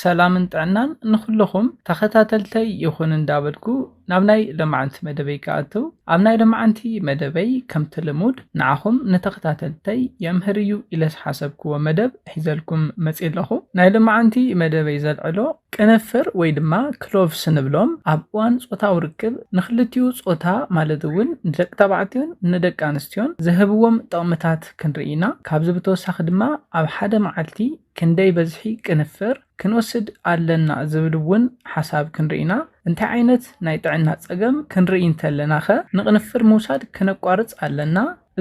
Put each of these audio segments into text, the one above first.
ሰላምን ጥዕናን ንኹልኹም ተኸታተልተይ ይኹን እንዳበልኩ ናብ ናይ ሎማዓንቲ መደበይ ክኣትው። ኣብ ናይ ሎማዓንቲ መደበይ ከምቲ ልሙድ ንዓኹም ንተኸታተልተይ የምህር እዩ ኢለ ዝሓሰብክዎ መደብ ሒዘልኩም መፅእ ኣለኹ። ናይ ሎማዓንቲ መደበይ ዘልዕሎ ቅንፍር ወይ ድማ ክሎቭስ ንብሎም ኣብ እዋን ጾታዊ ርክብ ንክልቲኡ ጾታ ማለት እውን ንደቂ ተባዕትዮን ንደቂ ኣንስትዮን ዝህብዎም ጥቕምታት ክንርኢ ኢና። ካብዚ ብተወሳኺ ድማ ኣብ ሓደ መዓልቲ ክንደይ በዝሒ ቅንፍር ክንወስድ ኣለና ዝብል እውን ሓሳብ ክንርኢ ኢና። እንታይ ዓይነት ናይ ጥዕና ጸገም ክንርኢ እንተለና ኸ ንቅንፍር ምውሳድ ክነቋርጽ ኣለና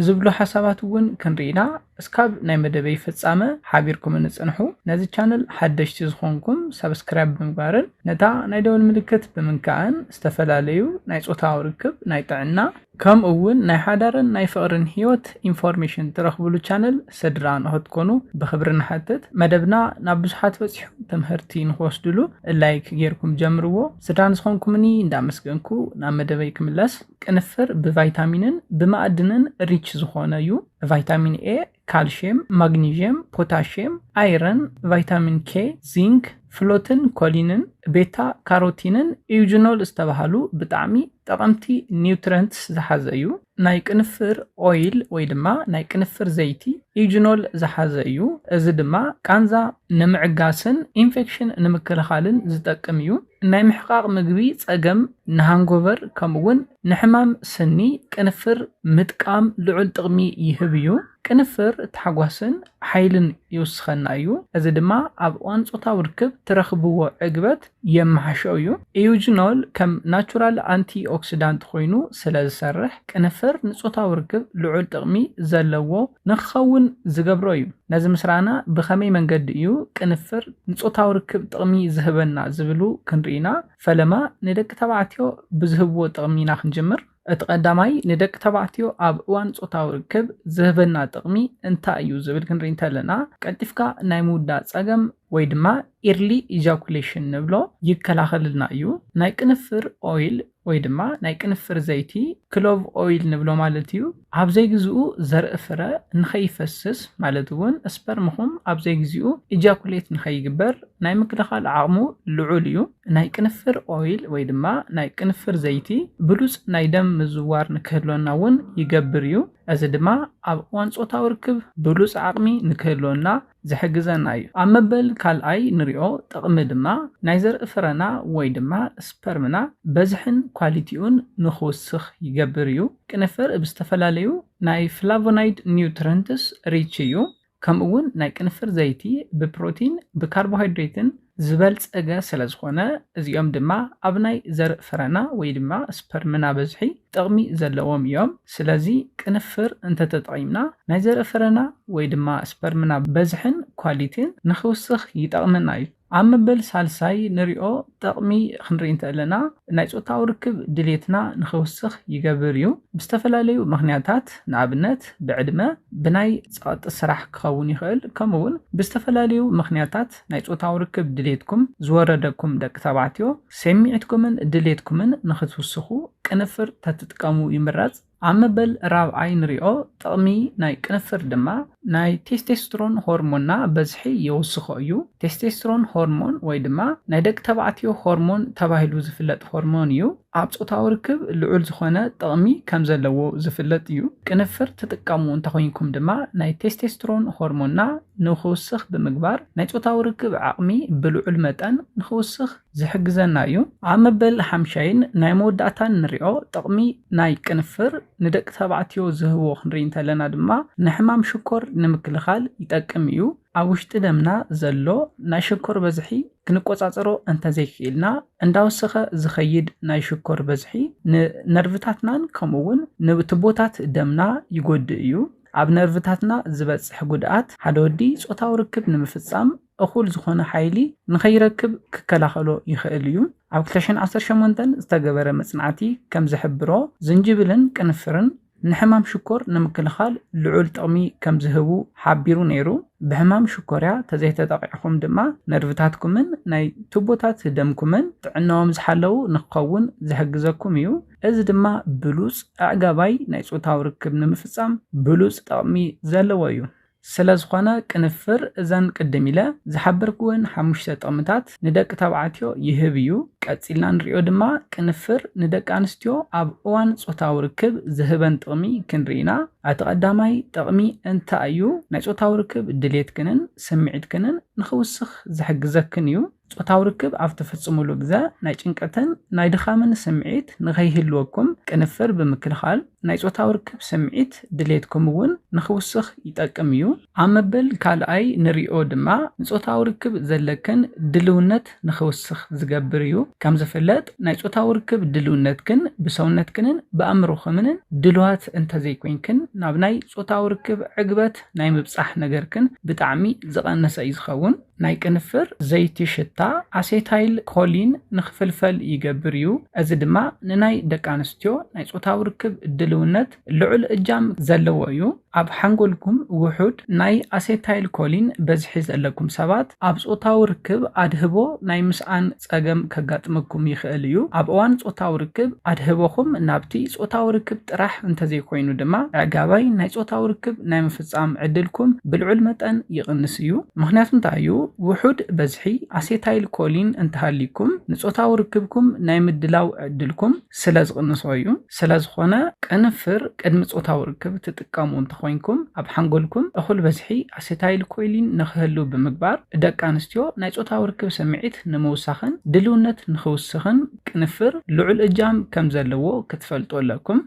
ዝብሉ ሓሳባት እውን ክንርኢ ኢና። እስካብ ናይ መደበይ ፍጻመ ሓቢርኩም ንጽንሑ። ነዚ ቻነል ሓደሽቲ ዝኾንኩም ሰብስክራይብ ብምግባርን ነታ ናይ ደወል ምልክት ብምንካእን ዝተፈላለዩ ናይ ጾታዊ ርክብ፣ ናይ ጥዕና ከምኡ እውን ናይ ሓዳርን ናይ ፍቕርን ህይወት ኢንፎርሜሽን ትረኽብሉ ቻነል ስድራ ንኽትኮኑ ብኽብሪ ንሓትት። መደብና ናብ ብዙሓት በፂሑ ትምህርቲ ንኽወስድሉ ላይክ ጌርኩም ጀምርዎ። ስድራ ንዝኾንኩምኒ እንዳመስገንኩ ናብ መደበይ ክምለስ። ቅንፍር ብቫይታሚንን ብማዕድንን ሪች ዝኾነ እዩ። ቫይታሚን ኤ፣ ካልሽየም፣ ማግኒዥየም፣ ፖታሽየም፣ ኣይረን፣ ቫይታሚን ኬ፣ ዚንክ፣ ፍሎትን ኮሊንን፣ ቤታ ካሮቲንን ኢዩጅኖል ዝተባሃሉ ብጣዕሚ ጠቐምቲ ኒውትረንትስ ዝሓዘ እዩ። ናይ ቅንፍር ኦይል ወይ ድማ ናይ ቅንፍር ዘይቲ ኢዩጅኖል ዝሓዘ እዩ። እዚ ድማ ቃንዛ ንምዕጋስን ኢንፌክሽን ንምክልኻልን ዝጠቅም እዩ። ናይ ምሕቃቕ ምግቢ ጸገም፣ ንሃንጎቨር ከምኡ እውን ንሕማም ስኒ ቅንፍር ምጥቃም ልዑል ጥቕሚ ይህብ እዩ። ቅንፍር ታሕጓስን ሓይልን ይውስኸና እዩ። እዚ ድማ ኣብ እዋን ጾታዊ ርክብ ትረኽብዎ ዕግበት የመሓሾ እዩ። ኢዩጅኖል ከም ናቹራል ኣንቲ ኦክሲዳንት ኮይኑ ስለ ዝሰርሕ ቅንፍር ንጾታዊ ርክብ ልዑል ጥቕሚ ዘለዎ ንክኸውን ዝገብሮ እዩ። ነዚ ምስራና ብኸመይ መንገዲ እዩ ቅንፍር ንጾታዊ ርክብ ጥቕሚ ዝህበና ዝብሉ ክንርኢና። ፈለማ ንደቂ ተባዕትዮ ብዝህብዎ ጥቕሚ ኢና ክንጅምር። እቲ ቀዳማይ ንደቂ ተባዕትዮ ኣብ እዋን ጾታዊ ርክብ ዝህበና ጥቕሚ እንታይ እዩ ዝብል ክንርኢ እንተለና፣ ቀልጢፍካ ናይ ምውዳእ ጸገም ወይ ድማ ኢርሊ ኢጃኩሌሽን ንብሎ ይከላኸልና እዩ። ናይ ቅንፍር ኦይል ወይ ድማ ናይ ቅንፍር ዘይቲ፣ ክሎቭ ኦይል ንብሎ ማለት እዩ፣ ኣብ ዘይግዝኡ ዘርኢ ፍረ ንኸይፈስስ ማለት እውን ስፐርምኹም ኣብ ዘይግዚኡ ኢጃኩሌት ንኸይግበር ናይ ምክልኻል ዓቕሙ ልዑል እዩ። ናይ ቅንፍር ኦይል ወይ ድማ ናይ ቅንፍር ዘይቲ ብሉጽ ናይ ደም ምዝዋር ንክህልወና እውን ይገብር እዩ። እዚ ድማ ኣብ እዋን ጾታዊ ርክብ ብሉጽ ዓቕሚ ንክህልወና ዝሕግዘና እዩ። ኣብ መበል ካልኣይ ንሪኦ ጥቕሚ ድማ ናይ ዘርኢ ፍረና ወይ ድማ ስፐርምና በዝሕን ኳሊቲኡን ንክውስኽ ይገብር እዩ። ቅንፍር ብዝተፈላለዩ ናይ ፍላቮናይድ ኒውትረንትስ ሪች እዩ። ከምኡ እውን ናይ ቅንፍር ዘይቲ ብፕሮቲን፣ ብካርቦሃይድሬትን ዝበልጸገ ስለ ዝኾነ፣ እዚኦም ድማ ኣብ ናይ ዘርኢ ፍረና ወይ ድማ ስፐርምና በዝሒ ጥቕሚ ዘለዎም እዮም። ስለዚ ቅንፍር እንተተጠቒምና ናይ ዘርኢ ፍረና ወይ ድማ ስፐርምና በዝሕን ኳሊቲን ንኽውስኽ ይጠቕመና እዩ። ኣብ መበል ሳልሳይ ንሪኦ ጥቕሚ ክንርኢ እንተለና ናይ ጾታዊ ርክብ ድሌትና ንኽውስኽ ይገብር እዩ። ብዝተፈላለዩ ምኽንያታት፣ ንኣብነት ብዕድመ፣ ብናይ ጸቕጢ ስራሕ ክኸውን ይኽእል፣ ከምኡ እውን ብዝተፈላለዩ ምኽንያታት ናይ ጾታዊ ርክብ ድሌትኩም ዝወረደኩም ደቂ ተባዕትዮ ስምዒትኩምን ድሌትኩምን ንኽትውስኹ ቅንፍር ተትጥቀሙ ይምረጽ። ኣብ መበል ራብዓይ ንሪኦ ጥቕሚ ናይ ቅንፍር ድማ ናይ ቴስቴስትሮን ሆርሞንና በዝሒ የውስኾ እዩ። ቴስቴስትሮን ሆርሞን ወይ ድማ ናይ ደቂ ተባዕትዮ ሆርሞን ተባሂሉ ዝፍለጥ ሆርሞን እዩ። ኣብ ጾታዊ ርክብ ልዑል ዝኾነ ጥቕሚ ከም ዘለዎ ዝፍለጥ እዩ። ቅንፍር ትጥቀሙ እንተኾይንኩም ድማ ናይ ቴስቴስትሮን ሆርሞንና ንኽውስኽ ብምግባር ናይ ጾታዊ ርክብ ዓቕሚ ብልዑል መጠን ንኽውስኽ ዝሕግዘና እዩ። ኣብ መበል ሓምሻይን ናይ መወዳእታን ንሪኦ ጥቕሚ ናይ ቅንፍር ንደቂ ተባዕትዮ ዝህቦ ክንርኢ እንተለና ድማ ንሕማም ሽኮር ንምክልኻል ይጠቅም እዩ። ኣብ ውሽጢ ደምና ዘሎ ናይ ሽኮር በዝሒ ክንቆጻጸሮ እንተዘይክኢልና እንዳወሰኸ ዝኸይድ ናይ ሽኮር በዝሒ ንነርቭታትናን ከምኡ እውን ንቱቦታት ደምና ይጎድእ እዩ። ኣብ ነርቭታትና ዝበጽሕ ጉድኣት ሓደ ወዲ ጾታዊ ርክብ ንምፍጻም እኹል ዝኾነ ሓይሊ ንኸይረክብ ክከላኸሎ ይኽእል እዩ። ኣብ ክልተ ሽሕን ዓሰርተ ሸሞንተን ዝተገበረ መጽናዕቲ ከም ዝሕብሮ ዝንጅብልን ቅንፍርን ንሕማም ሽኮር ንምክልኻል ልዑል ጥቕሚ ከም ዝህቡ ሓቢሩ ነይሩ። ብሕማም ሽኮርያ ተዘይተጠቒዕኹም ድማ ነርቭታትኩምን ናይ ቱቦታት ደምኩምን ጥዕናኦም ዝሓለዉ ንክኸውን ዝሕግዘኩም እዩ። እዚ ድማ ብሉጽ ኣዕጋባይ ናይ ጾታዊ ርክብ ንምፍጻም ብሉጽ ጥቕሚ ዘለዎ እዩ። ስለ ዝኾነ ቅንፍር እዘን ቅድም ኢለ ዝሓበርክወን ሓሙሽተ ጥቕምታት ንደቂ ተባዕትዮ ይህብ እዩ። ቀጺልና ንሪኦ ድማ ቅንፍር ንደቂ ኣንስትዮ ኣብ እዋን ጾታዊ ርክብ ዝህበን ጥቕሚ ክንርኢ ኢና። እቲ ቀዳማይ ጥቕሚ እንታይ እዩ? ናይ ጾታዊ ርክብ ድሌትክንን ስምዒትክንን ንኽውስኽ ዝሕግዘክን እዩ። ጾታዊ ርክብ ኣብ ትፍጽሙሉ ግዘ ናይ ጭንቀትን ናይ ድኻምን ስምዒት ንኸይህልወኩም ቅንፍር ብምክልኻል ናይ ጾታዊ ርክብ ስምዒት ድሌትኩም እውን ንኽውስኽ ይጠቅም እዩ። ኣብ መበል ካልኣይ ንሪኦ ድማ ንጾታዊ ርክብ ዘለክን ድልውነት ንኽውስኽ ዝገብር እዩ። ከም ዝፍለጥ ናይ ጾታዊ ርክብ ድልውነትክን ብሰውነትክንን ብኣእምሮኽምንን ድልዋት እንተዘይኮይንክን ናብ ናይ ጾታዊ ርክብ ዕግበት ናይ ምብጻሕ ነገርክን ብጣዕሚ ዝቐነሰ እዩ ዝኸውን። ናይ ቅንፍር ዘይቲ ሽታ ኣሴታይል ኮሊን ንኽፍልፈል ይገብር እዩ። እዚ ድማ ንናይ ደቂ ኣንስትዮ ናይ ጾታዊ ርክብ ድልውነት ልዑል እጃም ዘለዎ እዩ። ኣብ ሓንጎልኩም ውሑድ ናይ ኣሴታይል ኮሊን በዝሒ ዘለኩም ሰባት ኣብ ጾታዊ ርክብ ኣድህቦ ናይ ምስኣን ጸገም ከጋጥመኩም ይኽእል እዩ። ኣብ እዋን ጾታዊ ርክብ ኣድህቦኹም ናብቲ ጾታዊ ርክብ ጥራሕ እንተዘይኮይኑ ድማ ኣዕጋባይ ናይ ጾታዊ ርክብ ናይ ምፍጻም ዕድልኩም ብልዑል መጠን ይቕንስ እዩ። ምኽንያቱ እንታይ እዩ? ውሑድ በዝሒ ኣሴታይል ኮሊን እንተሃሊኩም ንጾታዊ ርክብኩም ናይ ምድላው ዕድልኩም ስለ ዝቕንሶ እዩ። ስለ ዝኾነ ቅንፍር ቅድሚ ጾታዊ ርክብ ትጥቀሙ እንተኾይንኩም ኣብ ሓንጎልኩም እኹል በዝሒ ኣሴታይል ኮሊን ንኽህሉ ብምግባር ደቂ ኣንስትዮ ናይ ጾታዊ ርክብ ስምዒት ንምውሳኽን ድልውነት ንኽውስኽን ቅንፍር ልዑል እጃም ከም ዘለዎ ክትፈልጡ ኣለኩም።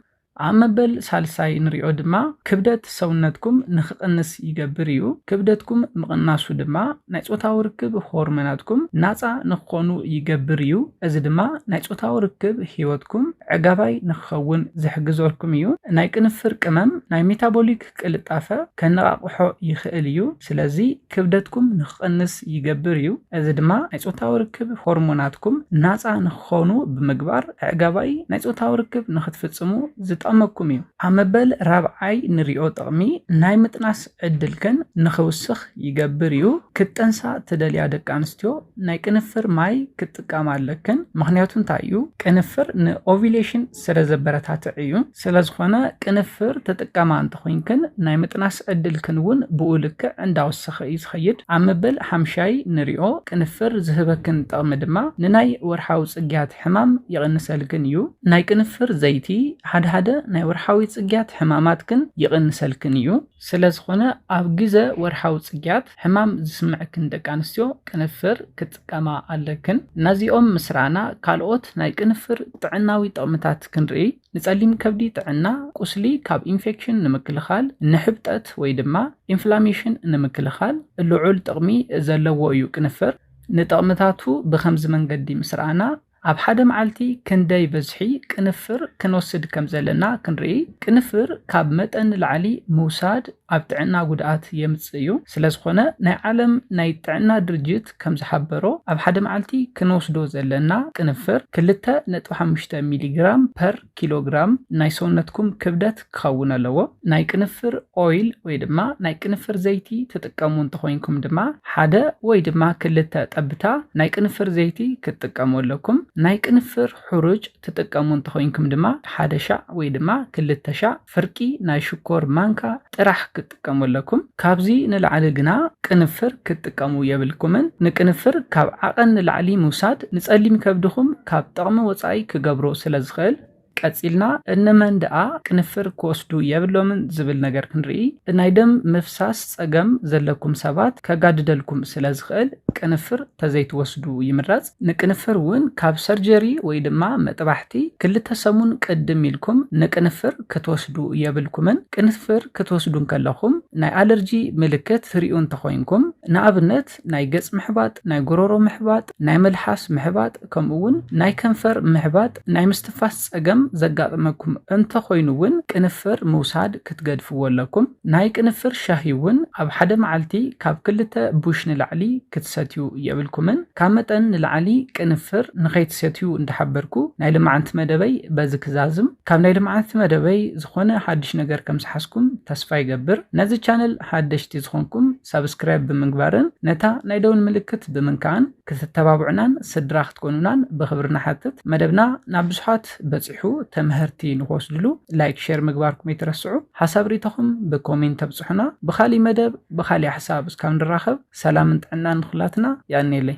ኣብ መበል ሳልሳይ ንሪኦ ድማ ክብደት ሰውነትኩም ንኽቕንስ ይገብር እዩ። ክብደትኩም ምቕናሱ ድማ ናይ ጾታዊ ርክብ ሆርሞናትኩም ናጻ ንክኾኑ ይገብር እዩ። እዚ ድማ ናይ ጾታዊ ርክብ ህይወትኩም ዕጋባይ ንክኸውን ዝሕግዘልኩም እዩ። ናይ ቅንፍር ቅመም ናይ ሜታቦሊክ ቅልጣፈ ከነቓቕሖ ይኽእል እዩ። ስለዚ ክብደትኩም ንክቕንስ ይገብር እዩ። እዚ ድማ ናይ ጾታዊ ርክብ ሆርሞናትኩም ናጻ ንክኾኑ ብምግባር ኣዕጋባይ ናይ ጾታዊ ርክብ ንክትፍጽሙ ዝጠቕመኩም እዩ። ኣብ መበል ራብዓይ ንሪኦ ጥቕሚ ናይ ምጥናስ ዕድልክን ንኽውስኽ ይገብር እዩ። ክትጠንሳ ትደልያ ደቂ ኣንስትዮ ናይ ቅንፍር ማይ ክትጥቀማ ኣለክን። ምኽንያቱ እንታይ እዩ? ቅንፍር ንኦቪሌሽን ስለ ዘበረታትዕ እዩ። ስለ ዝኾነ ቅንፍር ትጥቀማ እንተኾይንክን ናይ ምጥናስ ዕድልክን እውን ብኡ ልክዕ እንዳወሰኸ እዩ ዝኸይድ። ኣብ መበል ሓምሻይ ንሪኦ ቅንፍር ዝህበክን ጥቕሚ ድማ ንናይ ወርሓዊ ጽግያት ሕማም ይቕንሰልክን እዩ። ናይ ቅንፍር ዘይቲ ሓደ ሓደ ናይ ወርሓዊ ጽግያት ሕማማትክን ይቕንሰልክን እዩ። ስለ ዝኾነ ኣብ ግዘ ወርሓዊ ጽግያት ሕማም ዝስምዐክን ደቂ ኣንስትዮ ቅንፍር ክትጥቀማ ኣለክን። ነዚኦም ምስ ረኣና ካልኦት ናይ ቅንፍር ጥዕናዊ ጥቕምታት ክንርኢ። ንጸሊም ከብዲ ጥዕና፣ ቁስሊ ካብ ኢንፌክሽን ንምክልኻል፣ ንሕብጠት ወይ ድማ ኢንፍላሜሽን ንምክልኻል ልዑል ጥቕሚ ዘለዎ እዩ ቅንፍር። ንጥቕምታቱ ብኸምዚ መንገዲ ምስ ረኣና፣ ኣብ ሓደ መዓልቲ ክንደይ በዝሒ ቅንፍር ክንወስድ ከም ዘለና ክንርኢ። ቅንፍር ካብ መጠን ንላዕሊ ምውሳድ ኣብ ጥዕና ጉድኣት የምጽእ እዩ። ስለ ዝኾነ ናይ ዓለም ናይ ጥዕና ድርጅት ከም ዝሓበሮ ኣብ ሓደ መዓልቲ ክንወስዶ ዘለና ቅንፍር ክልተ ነጥቢ ሓሙሽተ ሚሊግራም ፐር ኪሎግራም ናይ ሰውነትኩም ክብደት ክኸውን ኣለዎ። ናይ ቅንፍር ኦይል ወይ ድማ ናይ ቅንፍር ዘይቲ ትጥቀሙ እንተኾይንኩም ድማ ሓደ ወይ ድማ ክልተ ጠብታ ናይ ቅንፍር ዘይቲ ክትጥቀሙ ኣለኩም። ናይ ቅንፍር ሕሩጭ ትጥቀሙ እንተኾይንኩም ድማ ሓደ ሻዕ ወይ ድማ ክልተ ሻዕ ፍርቂ ናይ ሽኮር ማንካ ጥራሕ ክትጥቀሙ ኣለኩም። ካብዚ ንላዕሊ ግና ቅንፍር ክትጥቀሙ የብልኩምን። ንቅንፍር ካብ ዓቐን ንላዕሊ ምውሳድ ንጸሊም ከብድኹም ካብ ጥቕሚ ወጻኢ ክገብሮ ስለ ዝኽእል፣ ቀጺልና እነመን ደኣ ቅንፍር ክወስዱ የብሎምን ዝብል ነገር ክንርኢ፣ ናይ ደም ምፍሳስ ጸገም ዘለኩም ሰባት ከጋድደልኩም ስለ ዝኽእል ቅንፍር ተዘይትወስዱ ይምረጽ። ንቅንፍር እውን ካብ ሰርጀሪ ወይ ድማ መጥባሕቲ ክልተ ሰሙን ቅድም ኢልኩም ንቅንፍር ክትወስዱ የብልኩምን። ቅንፍር ክትወስዱ እንከለኹም ናይ ኣለርጂ ምልክት ትርእዩ እንተኾይንኩም፣ ንኣብነት ናይ ገጽ ምሕባጥ፣ ናይ ጎሮሮ ምሕባጥ፣ ናይ መልሓስ ምሕባጥ፣ ከምኡ እውን ናይ ከንፈር ምሕባጥ፣ ናይ ምስትንፋስ ጸገም ዘጋጥመኩም እንተኾይኑ እውን ቅንፍር ምውሳድ ክትገድፍዎ ኣለኩም። ናይ ቅንፍር ሻሂ እውን ኣብ ሓደ መዓልቲ ካብ ክልተ ቡሽ ንላዕሊ ክትሰትዩ የብልኩምን። ካብ መጠን ንላዕሊ ቅንፍር ንኸይትሰትዩ እንዳሓበርኩ ናይ ልማዓንቲ መደበይ በዚ ክዛዝም። ካብ ናይ ልማዓንቲ መደበይ ዝኾነ ሓድሽ ነገር ከም ዝሓዝኩም ተስፋ ይገብር። ነዚ ቻነል ሓደሽቲ ዝኾንኩም ሳብስክራይብ ብምግባርን ነታ ናይ ደውል ምልክት ብምንካእን ክትተባብዑናን ስድራ ክትኮኑናን ብኽብሪ ንሓትት። መደብና ናብ ብዙሓት በጺሑ ተምህርቲ ንክወስድሉ ላይክ ሸር ምግባርኩም ኣይትረስዑ። ሓሳብ ሪኢቶኹም ብኮሜንት ተብፅሑና። ብካሊእ መደብ ብካሊእ ሓሳብ እስካብ ንራኸብ ሰላምን ጥዕናን ንኩላትና። ያኔለይ።